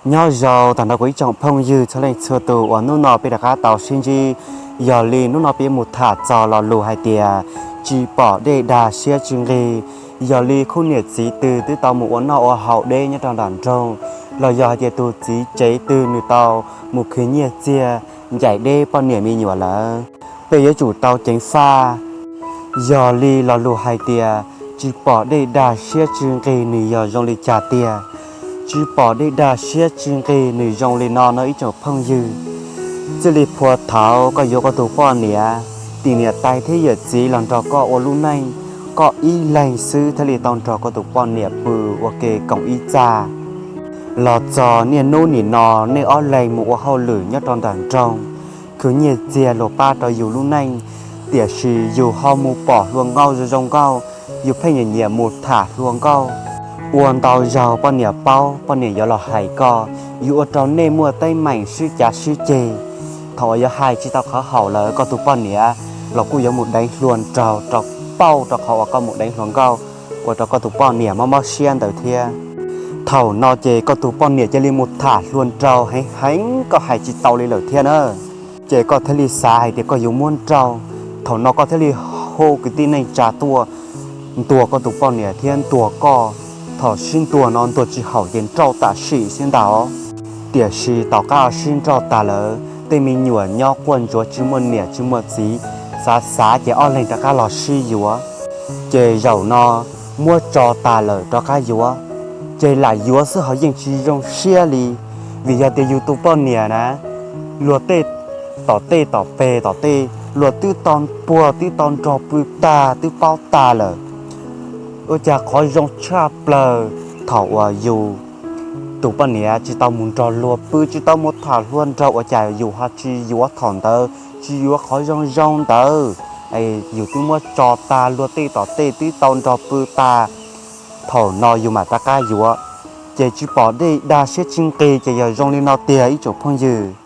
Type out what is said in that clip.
Nyob zoo tag nrho kuv ib tsoom phooj ywg txhua leej txhua tus uas hnub no peb rov qab tau sib ntsib. Yog li hnub no peb mus tham txog lo lus hais tias tsis pom dej dag siab tsis nqig. Yog li khub niam txiv twg twb tau mus ua noj ua haus deb nyob rau nram nroog, los yog hais tias tus txiv tsev twg nws tau mus khwv nyiaj txiag ncaim deb poj niam me nyuam lawm, peb yuav tsum tau ceev faj. Yog li lo lus hais tias tsis pom dej dag siab tsis nqig nws yog zoo li cas tiag? Tsis pom dej dag siab tsis nqig nws zoo li no no ib tsoom phooj ywg. Txij li phua thaud koj yuav koj tus poj niam, tim niam tais thiab yawm txiv los nrog koj ua lub neej, koj ib leeg xwb thiaj li tau nrog koj tus poj niam pw ua ke koom ib txaj. Los txog niaj hnub nim no nej ob leeg mus ua hauj lwm nyob rau nram nroog, khwv nyiaj txiag luag pab rau yus lub neej, tiam sis yus ho mus pom hluas nkauj zoo zoo nkauj, yus pheej nyiam nyiam mus tham hluas nkauj. Ua ntau zaug poj niam paub, poj niam yuav los hais koj, yuav ua rau nej muaj teeb meem sib cav sib ceg. Thaum uas yuav hais tsis tau qhov haum lawm koj tus poj niam los kuj yuav mus deev hluas nraug rau pauj rau qhov uas koj mus deev hluas nkauj, ua rau koj tus poj niam mob mob siab ntawd thiab. Thaum no ces koj tus poj niam cia li mus tham hluas nraug heev heev koj hais tsis tau li lawm thiab na. Ces koj thiaj li xav hais tias koj yuav muab nrauj. Thaum no koj thiaj li hu kwv tij neej tsa tuaj ntuas koj tus poj niam thiab ntuas koj. Thaum sib ntuas no ntuas tsis haum ces nrauj tam sim xwb ntag. Tiam sis tom qab sib nrauj tas lawm, tej me nyuam nyob quaj ntsuav tsis muaj niam tsis muaj txiv, xav xav ces ob leeg rov qab los sib yuav. Ces zaum no muab tso tas lawm rov qab yuav, ces lam yuav xwb ho yeej tsis zoo siab li. Vim yog tias yus tus poj niam na, luag tej tom tej tom peg tom tej luag twb tau puag twb tau nrog pw tag twb paub tag lawm. Ua cas qhov zoo tshaj plaws thaum uas yus tus poj niam tsis tau mus nrog luag pw tsis tau mus tham hluas nraug ua cas yus ho tsis yuav thaum ntawd, tsis yuav qhov zoo zoo ntawd. Yus twb muab tso tas luag tej tom tej twb tau nrog pw tag, thaum no yus mam rov qab yuav. Ces tsis pom dej dag siab tsis nqig ces yog zoo li no tiag ib tsoom phooj ywg.